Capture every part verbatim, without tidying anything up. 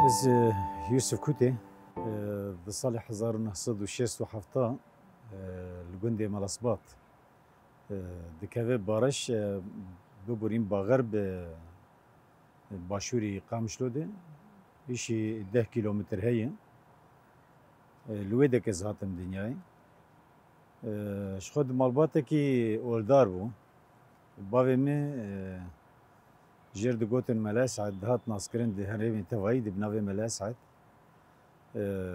Ez, e, Yusuf Kutê, e, di salê hezar û neh sed û şêst û heft, e, li gundê Melasbat, e, dikeve. Bareş, e, biborîn baxerb, e, başûrî Qamişlo de, îşî deh kîlometr heye. E, li wê de ez hatim dinyayê. E, ji xwe di malbatekî oldar bû. Bavê min, e, jêr digotin Mele Esed, dihat naskirin di herêmê tevayî, di binavê Mele Esed. E,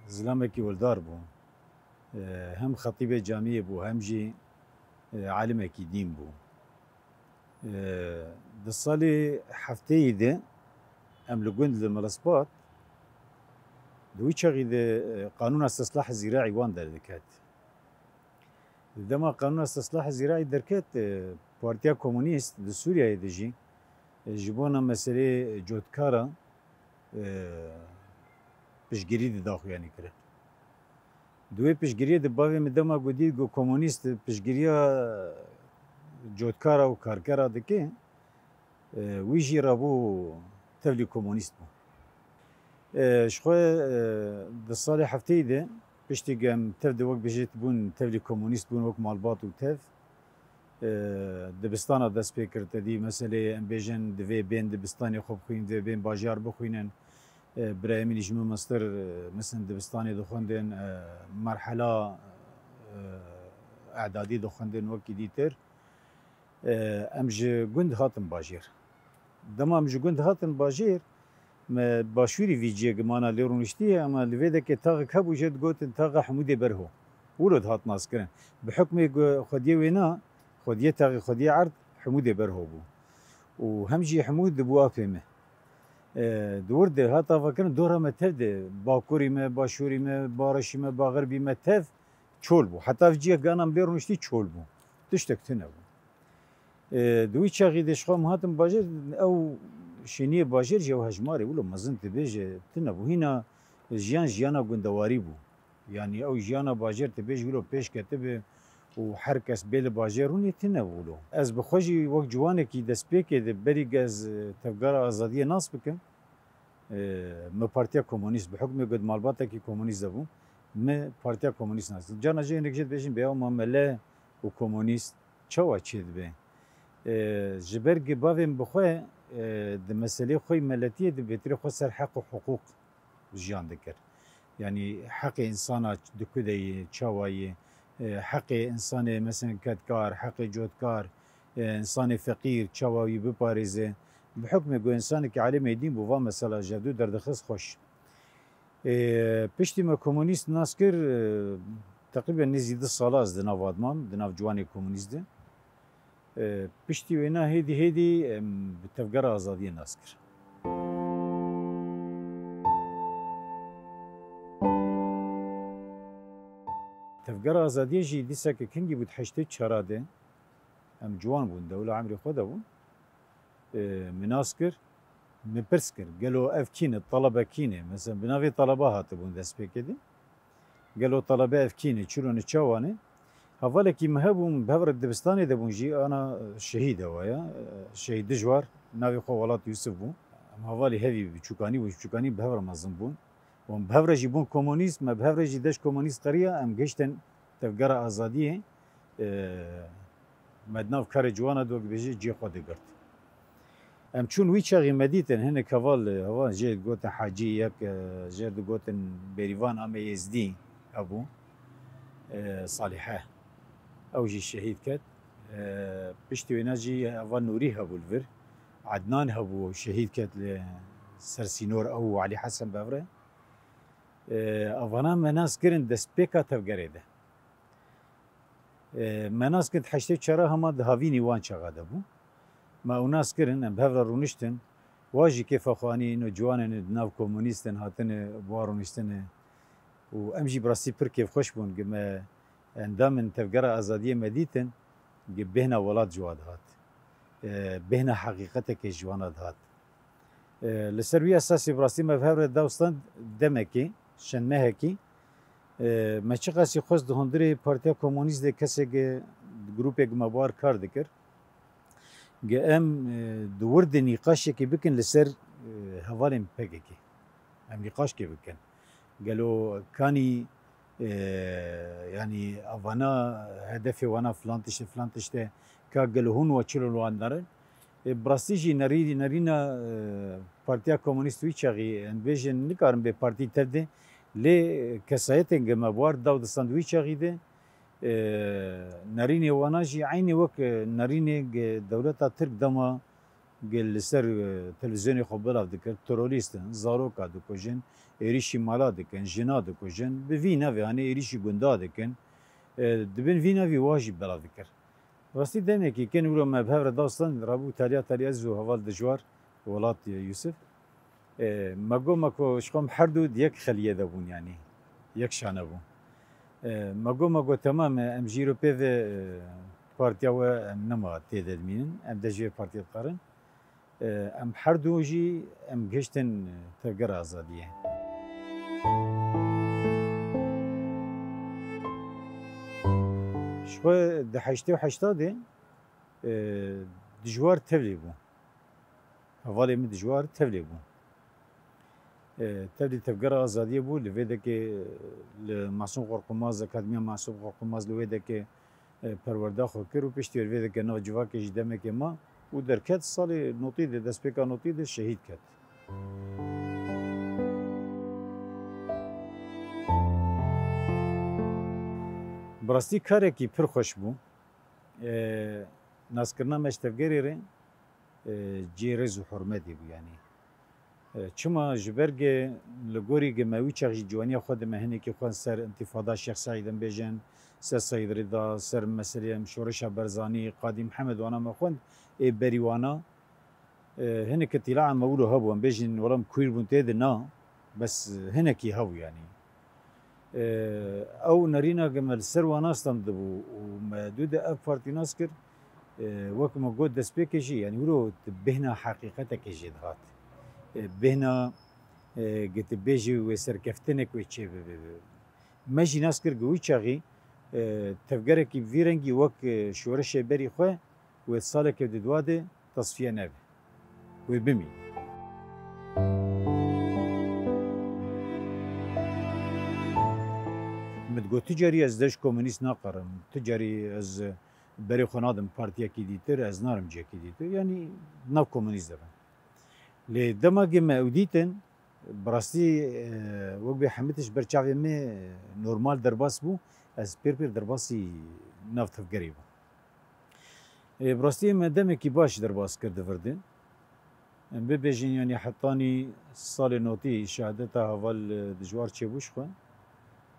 zilamekî oldar bû. E, hem xetîbê camiyê bû, hem jî, e, alimekî dîn bû. E, di salê hefteyî de em li gund li Milispat, di wî çaxî de, e, qanûna istislahê zîraî wan derdiket. Di dema qanûna istislahê zîraî derket, e, Partiya Komunîst di Sûriyeyê de jî, e, ji bona meselê cotkara, e, piştgirî dida xuyanî kirin. Di wê piştgiriyê de bavê min dema ku dît ku komunîst piştgiriya cotkara û karkera dike, e, wî jî rabû tevlî komunîst bû. E, ji xwe, e, di salê hefteyî de piştî ku em tev de wek bijêt bûn, tevlî komunîst bûn wek malbat û tev, e, dibistana dest pê kir. Te dî meselê em bêjin divê bên dibistanê xwe bixwîn, divê bên bajar bixwînin. E, birayê min jî min mestir, e, meselên dibistanê dixwendin, e, merhela, e, edadî dixwendin wekî dîtir. E, em ji gund hatin bajêr. Dema em ji gund hatin bajêr, me başûrî vî ciyê gimana lê rûniştiye, ema li vê dekê taxik hebû jê digotin taxa Hemûdê Berho. Wilo dihat naskirin. Bi hukmê ku xwediyê wêna, xwediyê taxê xwediyê erd Hemûdê Berho bû. Û hem jî Hemûd dibû apê me. E, di wir de hat avakirin dora me tev de, bakurî me, başûrî me, bareşî me, baxerbî me tev çol bû. Heta ev ciyek gana em lê rûniştî çol bû. Tiştek tune bû. E, di wî çaxî de ji xwe em hatin bajêr, ew şêniyê bajêr jî ew hejmarê wilo mezin dibêje tune bû. Hîna jiyan jiyana gundewarî bû. Yanî ew jiyana bajêr dibêj wilo pêş ketibe û her kes bê li bajêr rûnê tune bû wilo. Ez bi xwe jî wek ciwanekî destpêkê de berî ku ez, e, Tevgera Azadiyê nas bikim, e, min Partiya Komunîst, bi hukmê ku di malbatekî komunîst de bûm, min Partiya Komunîst nas dikim. Carna jî hinek jê dibêjin bê ew ma mele û komunîst çawa çêdibe? E, ji ber ku bavê min bi xwe, e, di meselê xwe yî meletiyê de bêtirê xwe ser heq û hiqûq jiyan dikir. Yanî heqê însana dikudeyî, çawa yî, e, heqê însanê, mesela, kedkar, heqê cotkar, e, însanê feqîr, çawa wî biparêze. Bi hukmê ku însanekî alimê dîn bû, va mesela ji hevdû derdixist xweş. E, piştî me komunîst nas kir, e, teqrîben nêzî du sala ez di nav wan mam, di nav ciwanê komunîst de. E, piştî wêna hêdî hêdî em bi Tevgera Azadiyê nas kir. Tevgera Azadiyê jî dîsa ke kengî bû di heştê çara de, em ciwan bûn, dewla emrê xwe de bûn. E, min nas kir, min pirs kir, gelo ev kî ne, talebe kî ne? Mesela bi navê taleba hatibûn destpêkê de. Gelo talebe ev kî ne, çilo ne, çawa ne? Hevalekî min hebûn, bi hev re dibistanê de bûn jî, ana şehîd e waya, şehîd dijwar, navê xwe Welat Yusuf bû. Em hevalî hevî biçûkanî bûn, biçûkanî bi hev re mezin bûn. Û em bi hev re jî bûn komunîst, me bi hev re jî deş komunîst qeriya, em gihiştin Tevgera Azadiyê, e, me di nav karê ciwana de wek dibêje cihê xwe digirt. Em çûn wî çaxî me dîtin hinek heval, heval jê digotin Hacî, yek, e, jê digotin Bêrîvan Ame Êzdî hebû, e, Salîhe. Ew jî şehîd ket. E, piştî wêna jî heval Nûrî hebû li vir. Ednan hebû, şehîd ket li ser sînor ew û Elî Hesen Bevre. E, evana me nas kirin destpêka tevgerê de. E, me nas kirin heştê çara hema di havînî wan çaxa de bû. Me ew nas kirin, em bi hev re rûniştin. Wa jî kêfa xwe anî, ino ciwanên di nav komunîstin hatine, bi wan rûniştine. Û em jî bi rastî pir kêfxweş bûn, gi me endamên Tevgera Azadiyê me dîtin, gi bêhna welat ji wa dihat. E, bêhna heqîqetekê ji wana dihat. E, li ser wî esasî bi rastî me bi hev re da û stand demekê, çend mehekî, e, me çiqasî xwest di hundirê Partiya Komunîst de kesek, e, grûpek me bi wan kar dikir. Ge em, e, di wir de nîqaşekê bikin li ser, e, hevalên P K K. Em nîqaş kê bikin. Gelo kanî, e, yanî avana hedefê wana filan tişt e, filan tişt e, ka gelo hûn we çilo li wan darin? E, bi rastî jî nerî-, nerîna, e, Partiya Komunîst wî çaxî, em bêjin, nikarin bê partî tev de, lê kesayetên ge me bi war daw distand wî çaxî de, e, nerînê wana jî eynî wek, e, nerînê ge dewleta Tirk dema ge li ser, e, televîzyonê xwe belav dikir, terorîst in, zaroka dikujin, êrîşî mala dikin, jina dikujin, bi vî navê, hanê êrîşî gunda dikin, e, dibin vî navî wa jî belav dikir. Rastî demekî kin wilo me bi hev re dastan, rabû taliya taliya ez û heval Dijwar, welat, e, Yusuf. E, me got, me ku ji xwe em her du di yek xeliyê de bûn, yanî yek şane bû. E, me got, me got, temam e, em jî îro pê ve, e, partiya we em nema tê de dimînin, em de ji vê partiyê dixerin. E, em her du jî em gihiştin, e, Tevgera Azadiyê. Ji xwe di heştê û heştadê, e, Dijwar Tevlê bû. Hevalê min Dijwar Tevlê bû. E, Tevlî Tevgera Azadiyê bû, li vê dekê, e, li Masûm Qorqumaz, Akademiya Masûm Qorqumaz li wê dekê, e, perwerda xwe kir û piştî wê li vê dekê nav civakê jî demekê ma û derket, salê notî de, destpêka notî de şehîd ket. Bi rastî karekî pir xweş bû. E, naskirina me ji tevgerê re, e, cihê rêz û hurmetê bû, yanî. E, çima ji ber ge li gorî ge me wî çax jî ciwaniya xwe dime, hinekî xwe ser întîfada Şêx Seîd em bêjin, ser Seîd Rida, ser meselê em şoreşa Berzanî, Qadî Mihemed wana me xwend, ê berî wana, e, hinek îtîlaê me wilo hebû, em bêjin, wela em kuîr bûn tê de, na, bes, e, hinekî hebû, yanî. E, ew nerîna ge me li ser wana standibû û me dû de ev partî nas kir, e, wek me got destpêkê jî, yanî wilo tu bêhna heqîqetekê jê dihat. E, bêhna, e, ge tu bêjî wê serkeftinek wê çê bibe. Me jî nas kir ge wî çaxî, e, tevgerekî vî rengî wek, e, şoreşê berî xwe wê saleke di dua de tesfiye nebe. Wê bimîne. Min digot, tu carî ez deş komunîst naqerim, tu carî ez berê xwe nadim partiyekî dîtir, ez narim cihekî dîtir. Yanî nav komunîst de bin. Lê dema ge me ew dîtin, bi rastî, e, wek bê hemî tişt ber çavê me normal derbas bû, ez pêr pêr derbasî nav tevgerê bûm. E, bi rastî me demekî baş derbas kir di vir de. Em bibêjin, yanî hetanî salê notî şehadeta heval, e, Dijwar çêbû ji xwe,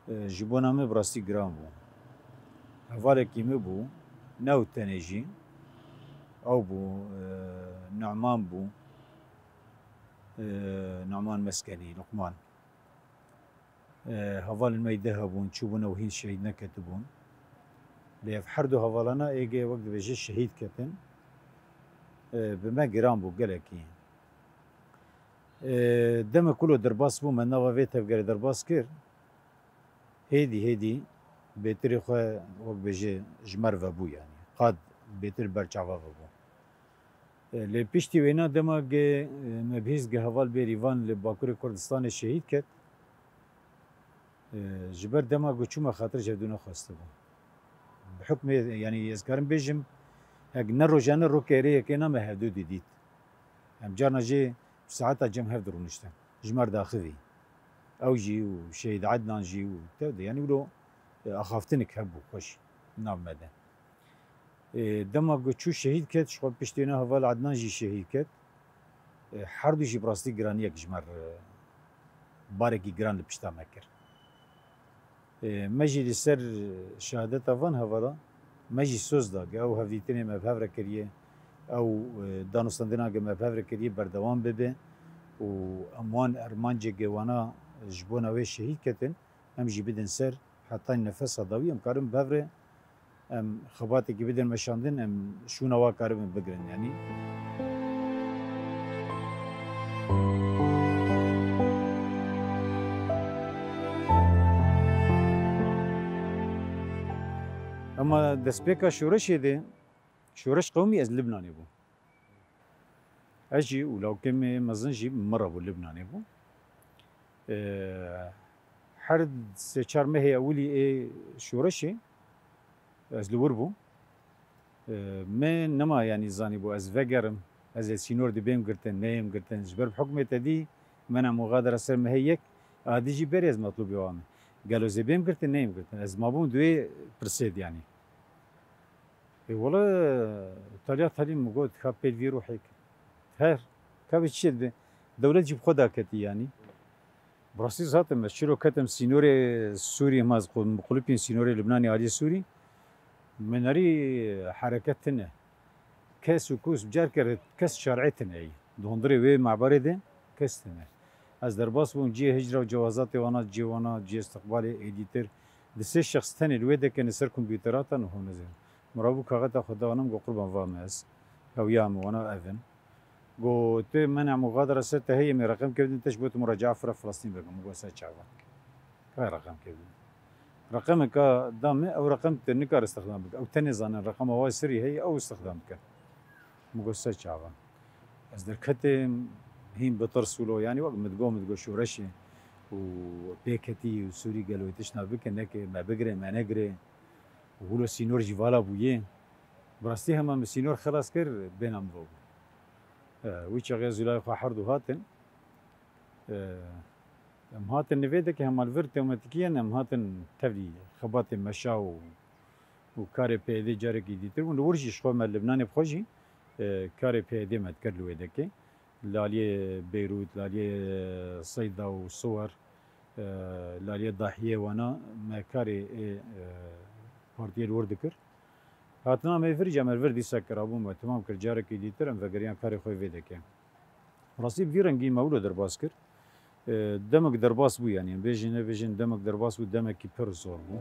e, ji bona min bi rastî giran bû. Hevalekî min bû, ne ew tenê jî, ew bû, e, Numan bû, e, Numan Meskenî, Luqman. E, hevalên me yê di hebûn, çûbûn ew hîn şehîd neketibûn. Lê ev her du hevalana êgê wek dibêje şehîd ketin. E, bi me giran bû gelekî. E, demek wilo derbas bû, me nava vê tevgerê derbas kir. Hêdî hêdî bêtirê xwe wek bêje ji me re vebû, yanî qad bêtir ber çava vebû. E, lê piştî wêna dema ge, e, me bihîst ge heval Bêrîvan li Bakurê Kurdistanê şehîd ket, e, ji ber dema ku çûme xatir ji hevdû nexwestibû. Bi hukmê, yanî ez karim bêjim, hek ne rojane rokê rê yekê na me hevdû didît. Em carna jê saeta cem hev dirûniştin. Ji me re daxivî. Ew jî û Şehîd Ednan jî û tev de, yanî wilo, e, axaftinik hebû xweş nav me de. E, dema ku çû şehîd ket, ji xwe piştî wêna heval Ednan jî şehîd ket. E, her du jî bi rastî giraniyek ji me re, barekî giran li pişta me kir. E, me jî li ser şehadeta van hevala, me jî soz da, ge ew hevdîtinê me bi hev re kiriye, ew, e, danûstandina ge me bi hev re kiriye berdewam bibe û em wan ermancê ge wana ji bona wê şehîd ketin, em jî bidin ser, heta nefesa dawî em karin bi hev re, em xebatekî bidin meşandin, em şûna wa karibin bigirin, yanî. Ema destpêka şoreşê de, şoreş qewimî ez Libnanê bûm. Ez jî û lawkê me mezin jî min re bû, Libnanê bû. Ee, her sê çar mehê ewilî ê şoreşê ez li wir bûm. Ee, me nema, yanî, zanîbû ez vegerim, ez ê sînor dibêm girtin, neyêm girtin. Ji ber bi hukmê te dî mena muxadara ser mehê yek, a dî jî berê ez metlûbê wan me. Gelo zê bêm girtin, neyêm girtin. Ez mabûm di wê pirsê de, yanî. Ê wele, taliya talî min got, ka pêl vî ruhê ke. Her, ka bi çi dibe? Dewlet jî bi xwe daketî, yanî. Bi rastî zaten ez çilo ketim sînorê Sûrî, ma ez qu-, qulipîn sînorê Libnanê alî Sûrî. Min erî hereket tine. Kes û kus bi carkere kes şerê tine yî. Di hundirê wê mebarê de kes tine. Ez derbas bûm cihê hicra û cewazatê wana, cihê wana, cihê istiqbalê êdîtir. Di sê şexs tenê li wê dekê ne ser kompûtera te niho nizin. Min rabû kaxeta xwe da wana, min got, qurban va me ez. Hewiya min wana ev in. Got, tu mena muxadara ser te heye, me reqem kevdin, te ji bo tu muraca'a fira Filistîn bikim. Min got, ser çavan. Ka reqem kevdin. Reqemeka da me, ew reqem tu nikar istixdam bike. Ew tenê zanin reqema wa sirî heye, ew istixdam bike. Min got, ser çavan. Ez derketim, hîn bi tirs wilo, yanî wek min digot, min digot şoreşê û pêketî û Sûrî gelo wê tiştna bike, neke me bigire, me negire. Û wilo sînor jî vala bûye. Bi rastî hema min sînor xelas kir, bêhna min vebû. E, wî çaxê ez û layê xwe herdu hatin. E, em hatin nivê de ke hema li vir tewmetikî yên, em hatin tevlî xebatê meşa û, û karê P Y D'ê carekî dîtir bûn. Li wir jî ji xwe me Libnanê bi xwe jî, e, karê P Y D'ê me dikir li wê dekê. Li aliyê Beyrût, li aliyê Seyda û Siwer, e, li aliyê Dahiyê wana me karê ê, e, partiyê li wir dikir. Hatina me vir jî, em li vir dîsa kirabûn me temam kir, carekî dîtir em vegeriyan karê xwe vê dekê. Rastî bi vî rengî me wilo derbas kir. E, demek derbas bû, yanî em bêjin nebêjin, demek derbas bû, demekî pir zor bû.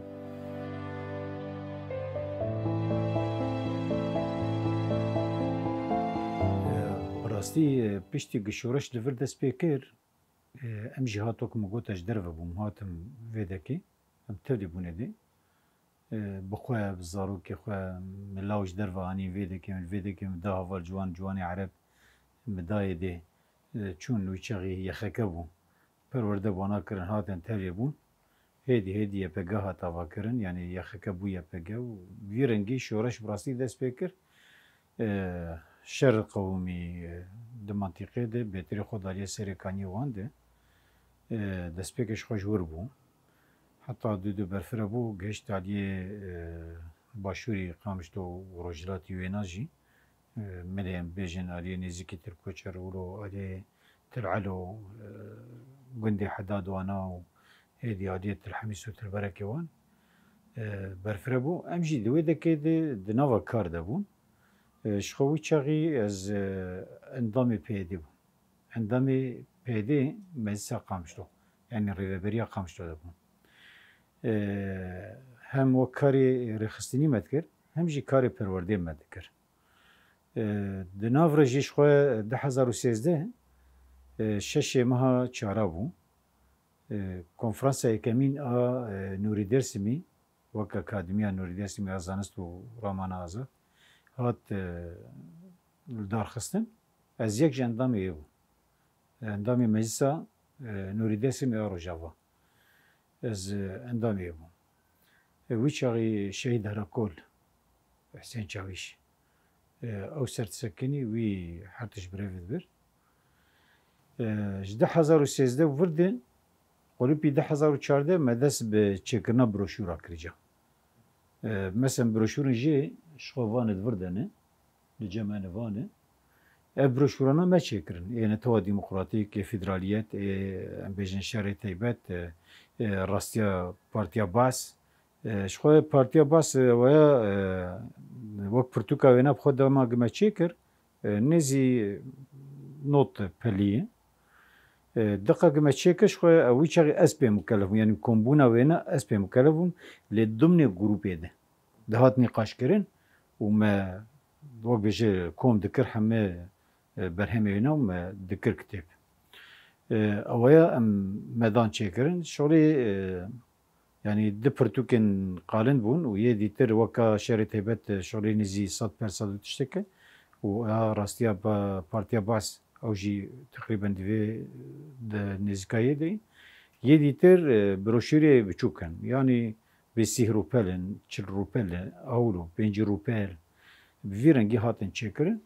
E, bi rastî, e, piştî ku şoreş li vir dest pê kir, e, em jî hato ku min got ez ji derve bûm, hatim vê dekê, em tevlî bûne dê. E, bi xwe, bi zarokê xwe, min law ji derve anî vê dekê, min vê dekê min da heval ciwan, ciwanê ereb min dayê dê. E, çûn wî çaxî Y X K bû. Perwerde wana kirin, hatin tevlê bûn. Hêdî hêdî Y P G hat avakirin, yanî Y X K bû Y P G û vî rengî şoreş bi rastî dest pê kir. E, şer qewimî, e, di mantîqê de bêtirî xwe daliye serê kaniyê wan de. E, destpêkê ji xwe ji wir bû. Heta dû dû berfireh bû, gihişt aliyê, e, başûrî Qamişlo û rojhilatî wêna jî. E, milê em bêjin aliyê nêzîkî Tirkoçer û aliyê Til Elo, e, gundê Hedad wana û hêdî aliyê Til Hemîs û Til Berekê wan, e, berfireh bû. Em jî di wê dekê de di nava kar de bûn. E, ji xwe wî çaxî ez, e, endamê P Y D'ê bûm. Endamê P Y D'ê Meclisa Qamişlo, yanî Rêveberiya Qamişlo de bûm. E, hem wek karê rêxistinî me dikir, hem jî karê perwerdê me dikir. E, di nav re jî ji xwe du hezar û sêzdeh, e, şeşê meha çara bû. E, konferansa yekemîn a, e, Nûrî Dêrsimî, wek Akademiya Nûrî Dêrsimî a Zanist û Ramana Azad, hat, e, lidarxistin. Ez yek ji endamê wê bûm. Endamê Meclisa, e, Nûrî Dêrsimî a Rojava. Ez, e, endamê wê bûm. E, wî çaxî Şehîd Herakol, Husên Çawîş, e, ew ser disekinî, wî her tişt birevê dibir. E, ji du hezar û sêzdeh û vir de, qulipî du hezar û çardeh me dest bi çêkirina broşûra kirica. E, mesela broşûrên jê ji xwe vanê di vir de ne, li cem me ne vanê. Ev broşûrana me çêkirin. Ê Netewa Demokratîk, ê Federaliyet, ê, em bêjin Şerê Teybet, e, e, Rastiya Partiya Baas. E, ji xwe Partiya Baas, e, waya, e, wek pirtûka wêna bi xwe dema gi me çêkir, e, nêzî not pelî ye. E, deqa gi me çêkir ji xwe, e, wî çaxê ez pê mikelef bûm. Yanî kombûna wêna ez pê mikelef bûm. Lê dimnê grûpê de dihat nîqaşkirin û me wek bêje kom dikir heme, e, berhemê wêna û me dikir kitêb. E, ewaya em me dan çêkirin. Şolê, e, Yanî du pirtûkên qalin bûn û yê dîtir weka Şerê Teybet şolê nêzî sed per sed û tişteke û ya rastiya ba-, Partiya Baas ew jî teqrîben di vê de nêzîkayê de. Yê dîtir, e, broşûrê biçûk in. Yanî bê sîh rûpel in, çil rûpel in, ewro, pêncî rûpel. Bi vî rengî hatin çêkirin.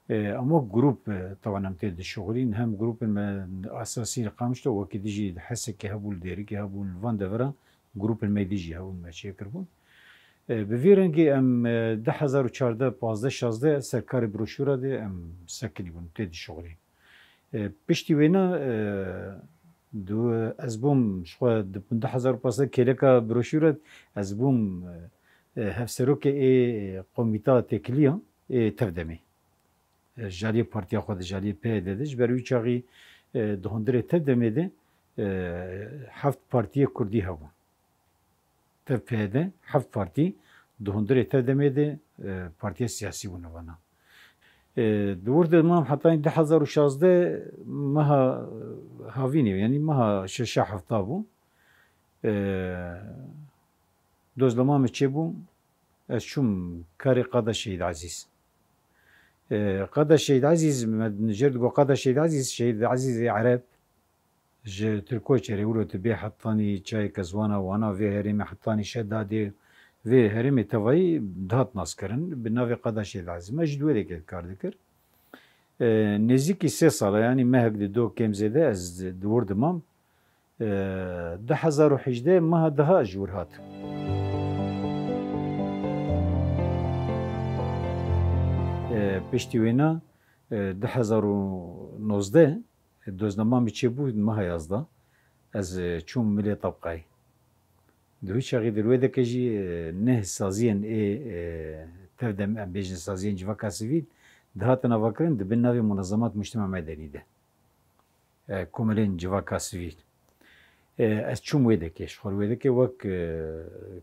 E, ama grûp, e, taban em tê dişuxulîn. Hem grûpên me esasî li Qamişlo, wekî dijî Hesekê hebûn, li Dêrikê hebûn, li van devera grûpên me dijî hebûn, me çêkiribûn. E, bi vî rengî em, e, du hezar û çardeh, pazdeh, şazdeh ser karê broşûra de em sekinî bûn, tê dişuxulîn. E, piştî wêna, e, du-, ez bûm, ji xwe di, du hezar û pazdeh kêleka broşûra, ez bûm, e, e, hevserokê ê komîta têkiliya ê Tevdemê. E, ji aliyê partiya xwe de, ji aliyê P Y D de, ji ber wî çaxî, e, di hundirê Tevdemê de, e, heft partiyê kurdî hebûn. Tev P Y D, heft partî, di hundirê Tevdemê de, e, partiya siyasî bûne vana. E, di wir de mam hetanî du hezar û şazdeh meha havînê, yanî meha şeşa hefta bû. E, doz li mamê çêbû, ez çûm karê qada Şehîd Ezîz. E, qada Şehîd Ezîz, me jêr digot qada Şehîd Ezîz, Şehîd Ezîzê Ereb, ji Tirkoçerê wilo tu bê hetanî çayê Kezwana, wana vê herêmê hetanî Şedadê, vê herêmê tevayî dihat naskirin, bi navê qada Şehîd Ezîz. Me jî di wê dekê kar dikir. E, nêzîkî sê sala, yanî mehek di do kêm zêde ez di wir dimam. E, du hezar û hejdeh meha daha ji wir hat. E, piştî wêna, e, du hezar û nozdeh, doznama min çêbû meha yazdeh, ez, e, çûm milê tabqayê. Di wî çaxî di wê deke jî, e, neh saziyên ê, e, tevdem, em bêjin saziyên civaka sivîl, dihatin avakirin di bin navê Munezemat Mujtema Medenî de. E, komelên civaka sivîl. E, ez çûm wê dekê, ji xwe wê dekê wek, e,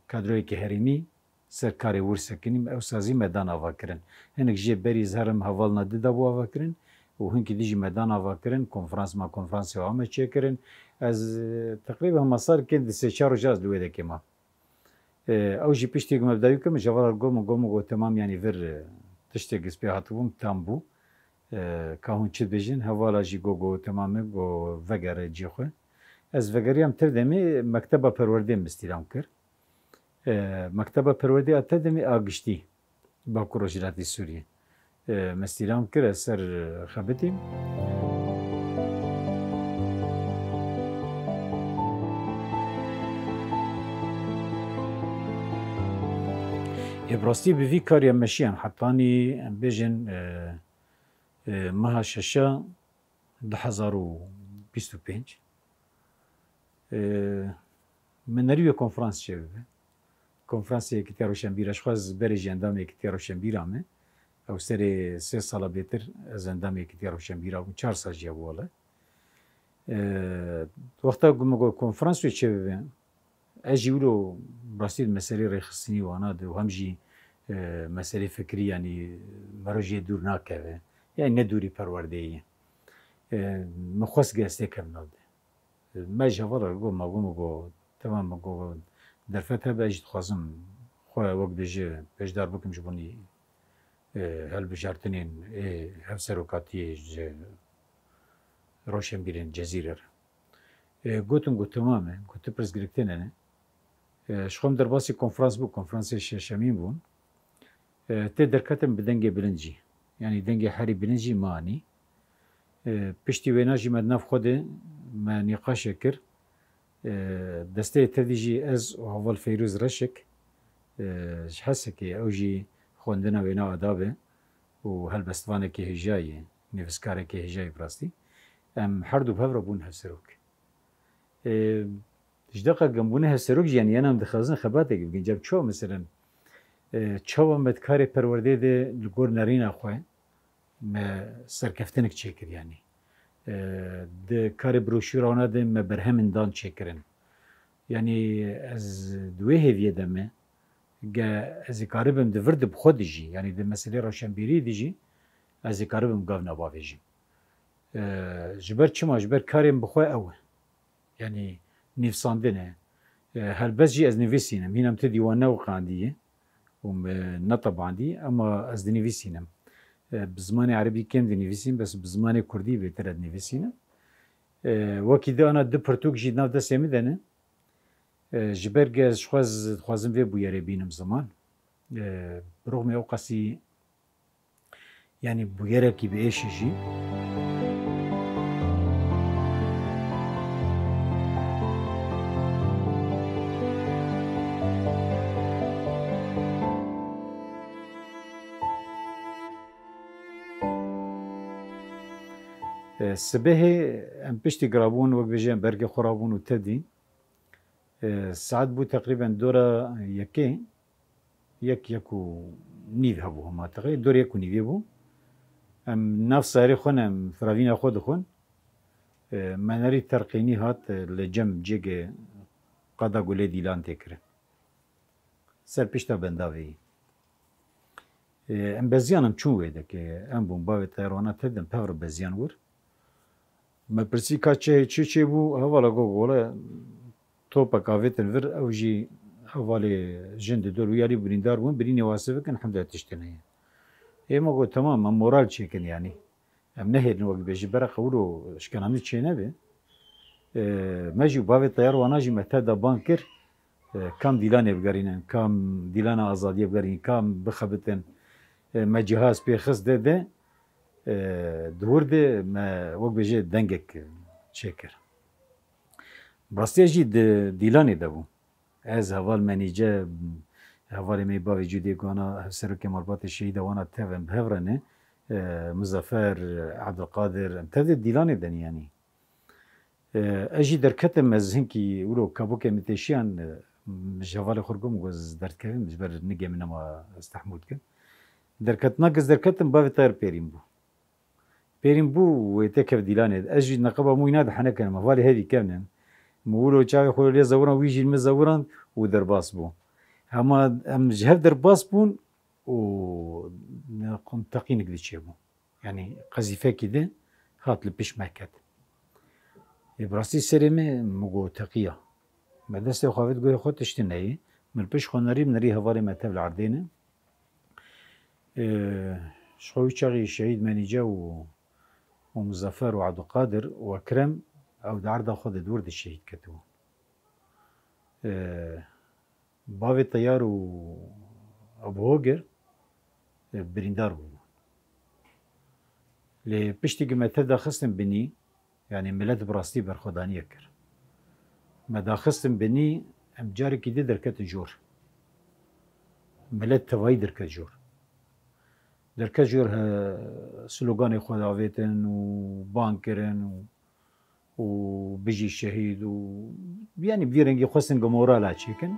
kadroyekî herêmî ser karê wir sekinîm, ew sazî me dan avakirin. Hinek jê berî ez herim hevalna di dabû avakirin û hinkî dijî me dan avakirin, konferans ma konferansê wan me çêkirin. Ez, e, teqrîben hema sal kêm di sê çar roja ez li wê dekê mam. E, ew jî piştî ku me bi dawî kir, min ji hevala re got, min got, min got, temam, yanî vir, e, tiştê gispê hatibû, min tam bû. E, ka hûn çi dibêjin? Hevala jî got, got, temam e, got, vegere cihê xwe. Ez vegeriyam, tev demê mekteba perwerdê min îstîlam kir. E, mekteba perwerdê ya tev demê a giştî. Bakur Rojhilatê Sûriyê. E, me îstîlam kir, ez ser, e, xebitîm. Ê, bi rastî bi vî karî em meşiyan hetanî, em bêjin, e, e, meha şeşa du hezar û bîst û pênc. E, min nerî wê konferans çêbibe. Konferansê Yekîtiya Roşenbîra, ji xwe ez berê jî endamê Yekîtiya Roşenbîra me. Ew serê sê sala bêtir ez endamê Yekîtiya Roşenbîra bûm. Çar sal jî hebû wele. E, wexta ku min got konferans wê çêbibe, ez jî wilo rastî di meselê rêxistinî wana de û hem jî, e, meselê fikrî, yanî mero jê dûr nakeve. Yanî ne dûrî perwerdeyê ye. E, min xwest ge ez têkevim nav de. Me ji hevala re got, ma got, min got, temam, min got, derfet hebe, ez jî dixwazim xwe wek bêje beşdar bikim ji bo nî, e, hilbijartinên ê hevserokatiyê ji roşenbîrên Cezîrê re. E, gotim, got, temam e, got, tu pirs girêk têne ne. E, ji xwe min derbasî konferans bû, konferansê şeşemîn bûn. E, tê derketin bi dengê bilind jî. Yanî dengê herî bilind jî me anî. E, piştî wêna jî me di nav xwe de me nîqaşe kir. E, desteyê tevî jî ez û heval Feyrûz Reşik, e, ji Hesekê, ew jî xwendina wêna adabe û helbestvanekî hêja ye, nivîskarekî hêja ye bi rastî. Em her du bi hev re bûn hevserok. E, ji deqa ku em bûne hevserok jî, yanî, yan em dixwazin xebatek bikin. Cem çawa, meselen, e, çawa me di karê perwerdeyê de li gor nerîna xwe me serkeftinek çêkir, yanî. E, di karê broşûra wana de me berhemên dan çêkirin. Yanî ez di wê hêviyê de me, ge ez ê karibim di vir de bi xwe de jî, yanî di meselê roşenbîrî de jî, ez ê karibim gavna bavêjim. E, ji ber çima? Ji ber karên bi xwe ew e. Yanî nivîsandin e. E, helbest jî ez nivîsînim. Hîna min ti dîwan newiqandiye û min netebandî, ema ez dinivîsînim. E, bi zimanê erebî kêm dinivîsînim, bes bi zimanê kurdî bêtir ez dinivîsînim. E, wekî di ana du pirtûk jî di nav destê min de ne. E, ji ber ge ez ji xwe ez dixwazim vê bûyerê bînim ziman. E, bi rixmê ew qasî, yanî bûyerekî bi êşî jî. E, sibehê em piştî girabûn, wek bêje em bergê xwe rabûn û tevdîn. E, saet bû teqrîben dora yekê, yek, yek û nîv hebû hema teqrîben, dora yek û nîvê bû. Em nav sayarê xwe ne, em firavîna xwe dixwin. E, me nerî terqînî hat, e, li cem cêgê qada gulê dîlan tê kirin. Ser pişta bendavê yî. E, em beziyan em çûn wê dekê. Em bûn bavê teyar wana tevdin pevr beziyan wir. Me pirsî ka çi, çi çêbû, hevala got, wele topek avêtin vir, ew jî hevalê jin di dor wî alî birîndar bûn, birînê wase bikin, hemde tiştê neye. Ê me got, temam, em moral çêkin yanî. Em nehêlin wek bêjî, bere qewilo şikena min çê nebe. E, me jî bavê teyar wana jî me tev de bang kir. E, kam dîlanê bigerînin, kam dîlana azadiyê bigerînin, kam bixebitin. E, me cihaz pê xist de de, e, di wir de me wek bêje dengek çêkir. Bi rastî ez jî di dîlanê de bûm. Ez, heval Menîce, hevalê me bavê Cûdê Gana, hevserokê malbatê şehîda wana tev em bi hev re ne. E, Muzaffer, Abdulkadir, em tev de dîlanê de ne yanî. E, ez jî derketim, ez hinkî wilo kabokê min têşiyan, e, ji hevalê xwe re got, min got, ez derdikevim, ji ber nigê min nema ez tehmûl dikim. Derketina ku ez derketim, bavê teyar pêrîn bû. Pêrîn bû, wê têkev dîlanê. Ez jî neqeba min wî nade henekirim, hevalê hevî kevnin. Min wilo çavê xwe lê zewiran, wî jî li min zewiran û derbas bû. Hema em ji hev derbas bûn û teqînek dî çêbû. Yanî qezîfekî di hat li pişt me ket. Ê, bi rastî serê me, min got, teqiya. Me destê xwe avêt, goyê xwe tiştî neyê. Min li pişt xwe nerî, min nerî hevalê me tev li erdê ne. Ê, ji xwe wî çaxî şehîd Menîce û, û Muzaffer û Abdulkadir û Ekrem, ew di erda xwe de di wir de şehîd ketibû. Ê, Bavê Teyar û Abu Hoger, e, birîndar bûbûn. Lê piştî ku me tev daxistin binî, yanî milet bi rastî berxwedaniyek kir. Me daxistin binî, em carekî di derketin jor. Milet tevayî derket jor. Derket jor, he, sloganê xwe davêtin û bang kirin û û bijî şehîd û, yanî, bi vî rengî xwestin ku morala çêkin.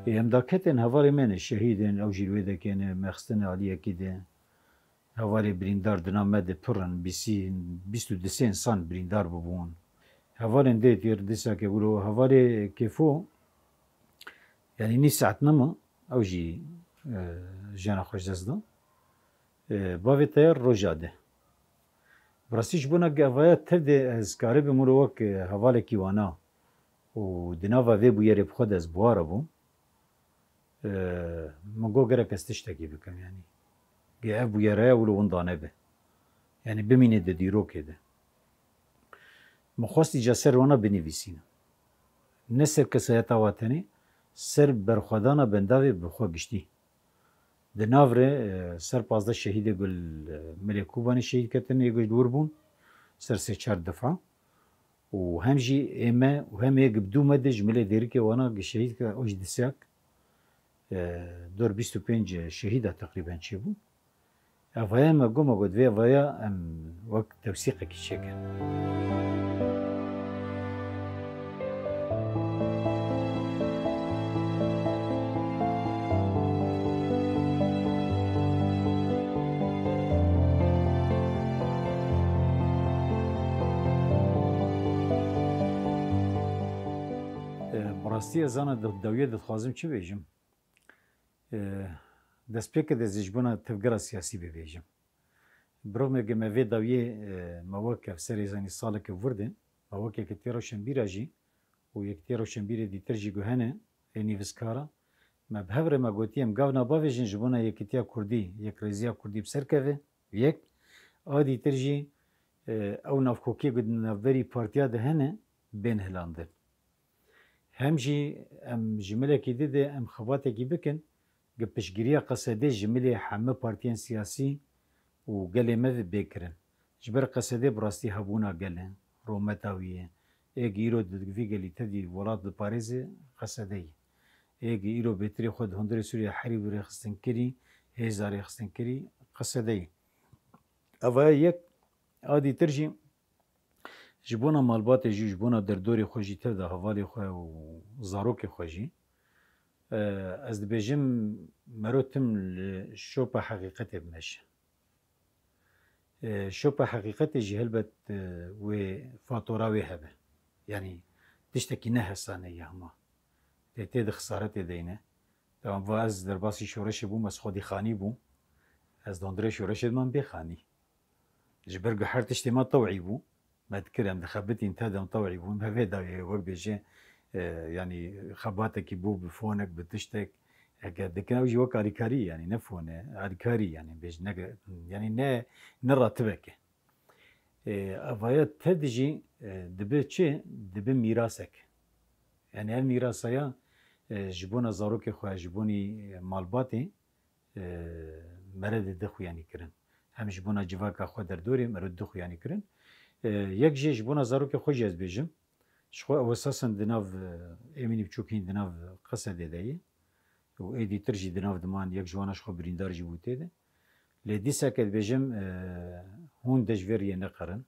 Ê, em daketin hevalê me ne, şehîd in, ew jî li wê dekê ne, me xistine aliyekî de. Hevalê birîndar di nav me de pir in, bîsî, bîst û du sê însan birîndar bûbûn. Hevalên dê têr dîsa ke wilo, hevalê Kêfo, yanî nîv saet nema, ew jî, e, jiyana xwe ji dest da. E, bavê Teyar roja de. Bi rastî ji bona gevaya tev de ez karibim wilo wek, e, hevalekî wana û di nava vê bûyerê bi xwe de ez bi wa re bûm. Ee, min got, gerek ez tiştekî bikim, yanî. Ge ev bûyereya wilo winda nebe. Yanî bimîne di dîrokê de. Min xwest îca ser wana binivîsînim. Ne ser kesayeta wa tenê, ser berxwedana bendavê bi xwe giştî. Di nav re, e, ser pazdeh şehîdê ku li, e, Milê Kobanê şehîd ketin, yê ku ji dûr bûn, ser sê çar defa. Û hem jî ê me û hem ê yek bi dû me de ji milê dêrikê wana gi şehîd kir, o jî disyak, e, dor bîst û pênc şehîda teqrîben çêbû. Evaya me got, me got, vê evaya em wek tewsîqekî çêkin. Rastî ez zana di dawiyê dixwazim çi bêjim. E, destpêkê de ez ji bona tevgera siyasî bibêjim. Birov me ge me vê dawiyê, e, me weke serê zanî saleke vir de, me weke Yekîtiya Rewşenbîra jî û Yekîtiya Rewşenbîrê dîtir jî guhene, ê nivîskara, me bi hev re me gotiye, em gavna bavêjin ji bona yekîtiya Kurdî, yekrêziya Kurdî bi ser keve, yek, a dîtir jî, e, ew navkokiyê ku di navberî partiya de hene, bên hilandin. Hem jî em ji milekî di de em xebatekî bikin, gi piştgiriya Qesedê ji milê heme partiyên siyasî û gelê me ve bê kirin. Ji ber Qesedê bi rastî hebûna gel e, rûmeta wî ye. Ê gi îro di vî gelî tevdî welat diparêze Qesedê ye. Ê gi îro bêtirê xwe di hundirê Sûriye herî bi rêxistin kirî, hêza rêxistin kirî Qesedê ye. Eva ye yek, a dîtir jî ji bona malbatê jî, ji bona derdorê xwe jî, tev de hevalê xwe û zarokê xwe jî, e, ez dibêjim mero tim li şopa heqîqetê bimeşe. E, şopa heqîqetê jî helbet, e, wê fatora wê hebe. Yanî tiştekî ne hesane ye hema. Tê tê di xisaretê de yîne. Tamam, va ez derbasî şoreşê bûm, ez xwedî xanî bûm. Ez dondirê şoreşê diman bê xanî. Ji ber ku her tiştê me tewî bû. Me dikir em dixebitîn te dem tewî bûn. Me vê dawiyê wek bêje, e, yanî xebatekî bû bi fonek, bi tiştek. Heke dikin ew jî wek alîkarî, yanî ne fone, alîkarî yanî bêj ne, yanî ne, ne ratibeke. E, evaya te dijî, e, dibe çi? Dibe mîrasek. Yanî ev mîrasaya, e, ji bona zarokê xwe, ji bonî, e, malbatê, e, mere de dixuyanî kirin. Hem ji bona civaka xwe derdorê mere dixuyanî kirin. E, yek jê ji bona zarokê xwe jî ez bêjim. Ji xwe ew esasen di nav, e, ê mînî biçûkîn di nav Qesedê de ye. Û ê dîtir jî di nav diman yek ji wana ji xwe birîndar jî bû tê de. Lê dîsa ke dibêjim, e, hûn de ji vê riyê neqerin.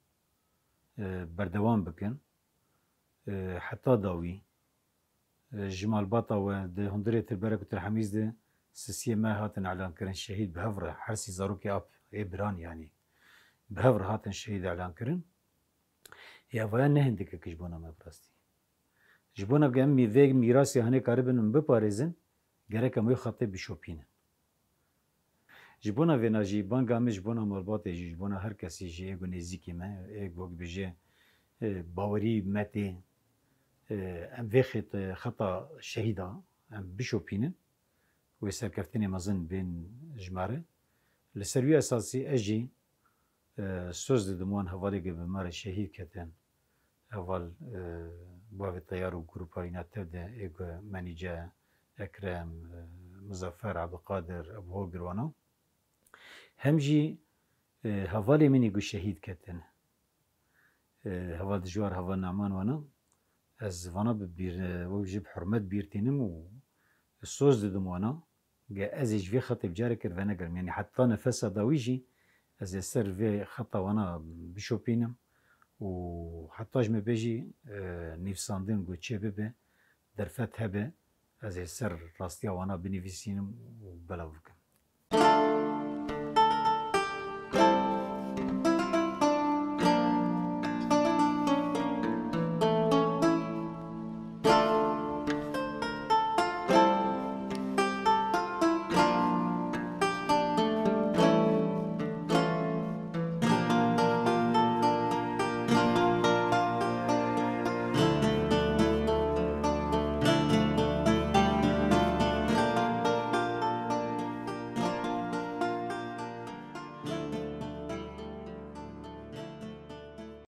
E, berdewam bikin. E, heta dawî. E, ji malbata we di hundirê Tilberek û Tilhemîz de sisiyê me hatin elan kirin şehîd bi hev re. Her sî zarokê ap ê biran yanî bi hev re hatin şehîd elan kirin. Ya vaya ne hindikek ji bona me bi rastî. Ji bona ku em mî-, vê mîrasê hanê karibin min biparêzin, gerek em wê xetê bişopînin. Ji bona vêna jî, banga min ji bona malbatê jî, ji bona her kesî jî, ê ku nêzîkî me, ê ku wek bêje, e, bawerî me tê, e, em vê xêt-, xeta şehîda em bişopînin, wê serkeftinê mezin bên ji me re. Li ser wî esasî ez jî, e, soz didim wan hevalê ku bi me re şehîd ketin. Heval, e, bavê Teyar û grupa wîna tev de ê ku Menîce, Ekrem, e, Muzaffer, Ebdulkadir, Ebu Hogir wana. Hem jî, e, hevalê min ê ku şehîd ketine. E, heval Dijwar, heval Naman wana. Ez vana bi bîr, e, wek jî bi hurmet bîr tînim û soz didim wana. Ge ez ê ji vê xetê bi carekê ve negerim. Yanî heta nefesa dawî jî ez ê ser vê xeta wana bişopînim û heta ji me bê jî, e, nivîsandin ku çê bibe, derfet hebe, ez ê ser rastiya wana binivîsînim û belav bikim.